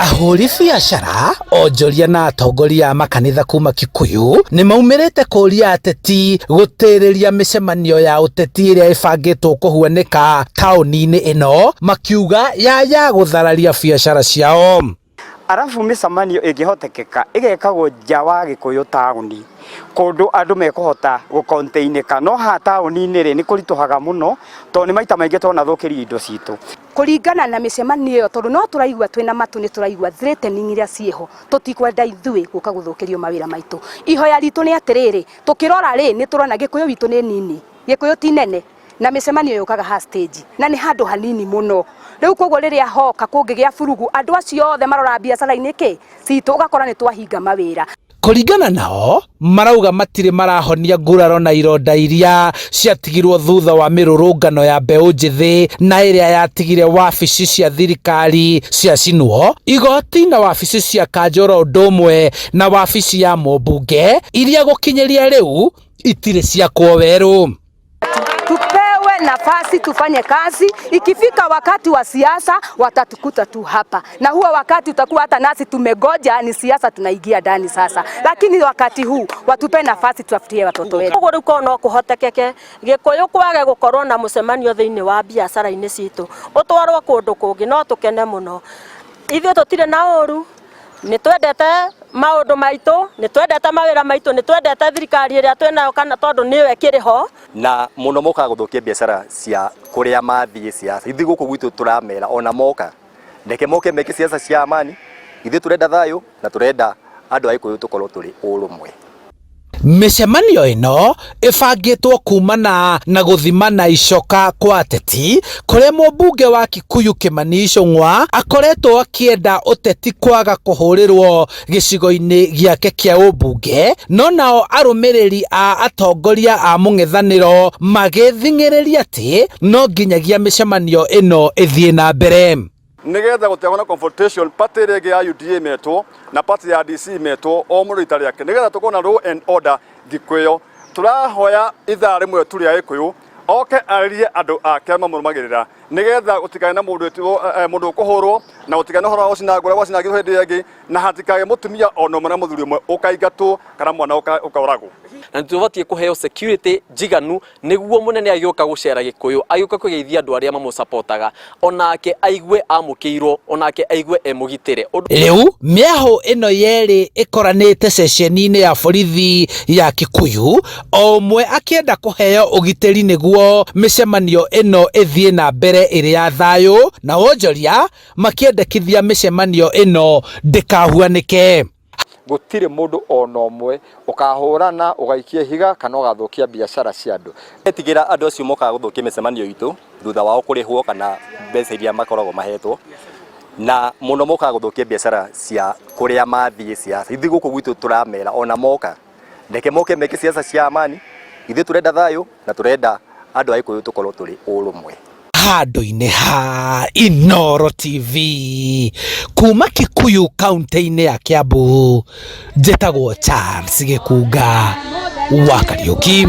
Ahũri biacara, onjoria na atongoria a makanitha kuma Kikuyu nĩ maumĩrĩte kũria ateti gũtĩrĩria mĩcemanio ya ũteti ĩrĩa ĩbangĩtwo kũhuanĩka taũni-inĩ ĩno, makiuga yaya gũthararia biacara ciao. Arabu mĩcemanio ĩngĩhotekeka ĩgekagwo nja wa Gĩkũyũ taũni kũndũ andũ mekũhota gũkontainĩka, no haha taũni-inĩ rĩ, nĩ kũritũhaga mũno tondũ nĩ maita maingĩ twanathũkĩrio indo citũ. Kũringana na mĩcemanio ĩyo, tondũ no tũraigua twĩna matũ nĩ tũraigua threatening iria ciĩho, tũtikwenda ithuĩ gũka gũthũkĩrio mawĩra maitũ. Ihoya ritũ nĩ atĩrĩrĩ, tũkĩrora rĩ, nĩ tũrona Gĩkũyũ witũ nĩ nini, Gĩkũyũ ti nene, na mĩcemanio yũkaga ha stage na nĩ handũ hanini mũno. Rĩu koguo rĩrĩa hoka kũngĩgĩa burugu, andũ acio othe marora biacara-inĩ kĩ citũ, ũgakora nĩ twahinga mawĩra. Kũringana nao, marauga matirĩ marahonia nguraro na ironda iria ciatigirwo thutha wa mĩrũrũngano ya mbeũ njĩthĩ na ĩrĩa yatigire wabici cia thirikari ciacinwo, igoti na wabici cia kanjũ oro ũndũ ũmwe na wabici ya mũmbunge iria gũkinyĩria rĩu itirĩ ciakwo werũ. Tupewe nafasi tufanye kazi. Ikifika wakati wa siasa watatukuta tu hapa, na huo wakati utakuwa hata nasi tumegoja ni siasa tunaingia ndani sasa, lakini wakati huu watupe nafasi tutafutie watoto wetu. Koguo rĩu korwo no kũhotekeke Gĩkũyũ kwage gũkorwo na mũcemanio thĩinĩ wa biacara-inĩ citũ, ũtwarwo kũndũ kũngĩ, no tũkene mũno. Ithuĩ tũtirĩ na ũru, nĩ twendete maũndũ maitũ, nĩ twendete mawĩra maitũ, nĩ twendete thirikari ĩrĩa twĩnayo kana tondũ nĩyo ĩkĩrĩ ho. Na mũno mokaga gũthũkia biacara cia kũrĩa mathiĩ siasa. Ithuĩ gũkũ gwitũ tũramera ona moka, reke moke meke siasa cia amani. Ithuĩ tũrenda thayũ na tũrenda andũ a Gĩkũyũ tũkorwo tũrĩ ũrũmwe. Mĩcemanio ĩno ĩbangĩtwo kumana na gũthimana icoka kwa ateti kũrĩa mũmbunge wa Kikuyu Kimani Ichung'wa akoretwo akĩenda ũteti kwaga kũhũrĩrwo gĩcigo-inĩ gĩake kĩa ũmbunge, no nao arũmĩrĩri a atongoria a mũng'ethanĩro magĩthing'ĩrĩria atĩ no nginyagia mĩcemanio ĩno ĩthiĩ na mbere. Nigetha gũtiagwo na confrontation, party ĩrĩa ĩngĩ ya UDA metwo na party ya DC metwo, o mũndũ rita rĩake, nigetha tũkorwo na law and order. Thikũ ĩyo tũrahoya ithaa rĩmwe tu rĩa Gĩkũyũ oke arĩrie andũ ake mamũrũmagĩrĩra, nigetha gũtikagĩe na mũndũ mũndũ ũkũhũrwo, na gũtikagĩe na ũhoro wa gũcina ngũrĩa gwacinangirwo hĩndĩ ĩrĩa ĩngĩ, na hatikagĩe mũtumia ona ũmwe na mũthuri ũmwe ũkaingatwo kana mwana ũkoragwo. Na nĩtũbatiĩ kũheo security njiganu nĩguo mũnene agĩũka gũcera Gĩkũyũ, agĩũka kũgeithia andũ arĩa mamũcapotaga, onake aigue amũkĩirwo, onake aigue e mũgitĩre. Rĩu mĩahũ ĩno yerĩ ĩkoranĩte ceceni-inĩ ya borithi ya Kikuyu, o ũmwe akĩenda kũheo ũgitĩri nĩguo mĩcemanio ĩno ĩthiĩ na mbere ĩrĩ ya thayũ, na wonjoria makĩendekithia mĩcemanio ĩno ndĩkahuanĩke. Gũtirĩ mũndũ ona ũmwe ũkahũrana, ũgaikia ihiga kana ũgathũkia biacara cia andũ. Etigĩra andũ acio mokaga gũthũkia mĩcemanio itũ thutha wao kũrĩhwo kana mbeca iria makoragwo mahetwo, na mũno mokaga gũthũkia biacara cia kũrĩa mathiĩ siasa. Ithuĩ gũkũ gwitũ tũramera ona moka, reke moke meke siasa cia amani. Ithuĩ tũrenda thayũ na tũrenda andũ a Gĩkũyũ tũkorwo tũrĩ ũrũmwe. Handũ-inĩ ha Inooro TV kuma Kikuyu kaunti-inĩ ya Kiambu, njĩtagwo Charles Gĩkunga wa Kariũki.